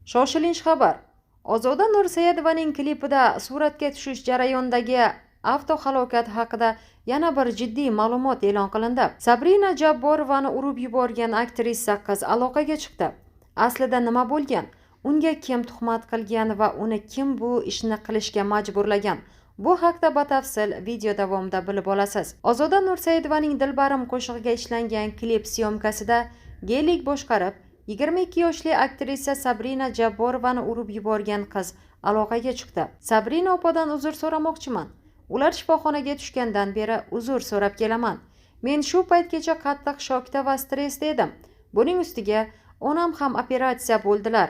Shoshilinch xabar. Ozoda Nursaidovaning klipida suratga tushish jarayonidagi avtohalokat haqida yana bir jiddiy ma'lumot e'lon qilindi. Sabrina Jabborovani urib yuborgan aktrisa qiz aloqaga chiqdi. Aslida nima bo'lgan? Unga kim tuhmat qilgan va uni kim bu ishni qilishga majburlagan? Bu haqda batafsil video davomida bilib olasiz. Ozoda Nursaidovaning "Dilbarim" qo'shig'iga ishlangan klip syomkasida Gelik boshqarib, 22 yoshli aktrisa Sabrina Jabborovani urib yuborgan qiz aloqaga chiqdi. "Sabrina opadan uzr so'ramoqchiman. Ular shifoxonaga tushgandan beri uzr so'rab kelaman. Men shu paytgacha qattiq shokda va stressda edim. Buning ustiga onam ham operatsiya bo'ldilar.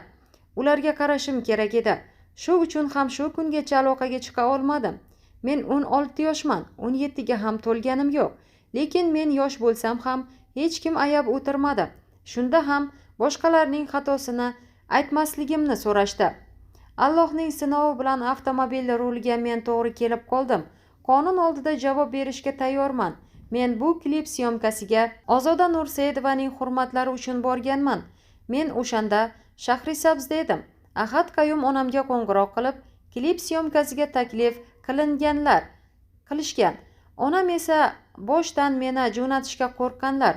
Ularga qarashim kerak edi. Shu uchun ham shu kungacha aloqaga chiqa olmadim. Men 16 yoshman, 17 ga ham to'lganim yo'q. Lekin men yosh bo'lsam ham hech kim ayab o'tirmadi. Shunda ham boshqalarning xatosini aytmasligimni so'rashdi. Allohning sinovi bilan avtomobil ruliga men to'g'ri kelib qoldim. Qonun oldida javob berishga tayyorman. Men bu klip syomkasiga Ozoda Nursaidovaning hurmatlari uchun borganman. Men o'shanda Shahrisabzda edim. Ahad Qayum onamga qo'ng'iroq qilib, klip syomkasiga taklif qilinganlar qilishgan. Onam esa boshdan meni jo'natishga qo'rqqanlar.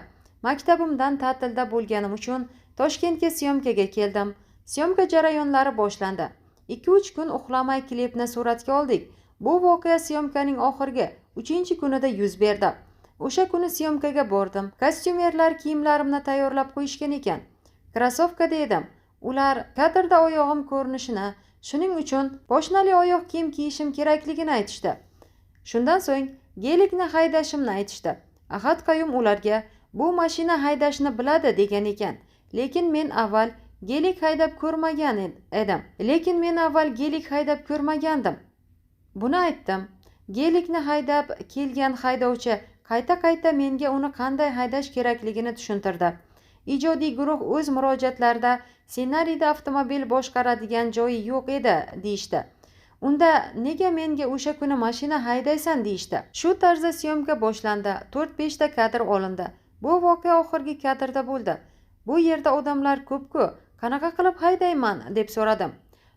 Maktabimdan ta'tilda bo'lganim uchun Toshkentga syomkaga keldim. Syomka jarayonlari boshlandi. 2-3 kun uxlamay klipni suratga oldik. Bu voqea syomkaning oxirgi 3-kunida yuz berdi. O'sha kuni syomkaga bordim. Kostyumerlar kiyimlarimni tayyorlab qo'yishgan ekan. Krossovkada edim. Ular kadrda oyog'im ko'rinishini, shuning uchun poshnali oyoq kiyim kiyishim kerakligini aytishdi. Shundan so'ng Gelikni haydashimni aytishdi. Ahad Qayum ularga bu mashina haydashni biladi degan ekan. Lekin men avval Gelik haydab ko'rmagan edim. Lekin men avval Gelik haydab ko'rmagandim. Buni aytdim. Gelikni haydab kelgan haydovchi qayta-qayta menga uni qanday haydash kerakligini tushuntirdi. Ijodiy guruh o'z murojaatlarida ssenariyda avtomobil boshqaradigan joyi yo'q edi deyishdi. Unda nega menga o'sha kuni mashina haydaysan deyishdi. Shu tarzda syomka boshlandi. 4-5 ta kadr olindi. Bu voqea oxirgi kadrda bo'ldi. Bu yerda odamlar ko'p-ku, qanaqa qilib haydayman deb so'radim.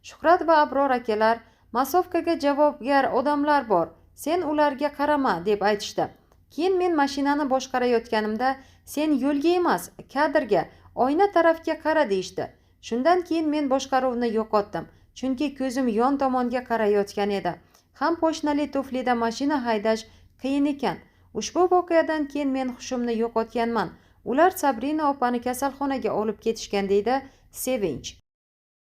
Shuhrat va Abror akalar, masovkaga javobgar odamlar bor, sen ularga qarama deb aytishdi. Keyin men mashinani boshqarayotganimda sen yo'lga emas, kadrga, oyna tarafga qara deyishdi. Shundan keyin men boshqaruvni yo'qotdim, chunki ko'zim yon tomonga qarayotgan edi. Ham poshnali tuflida mashina haydash qiyin ekan. Ushbu voqeadan keyin men hushimni yo'qotganman. Ular Sabrina opani kasalxonaga olib ketishgan deydi Sevinch.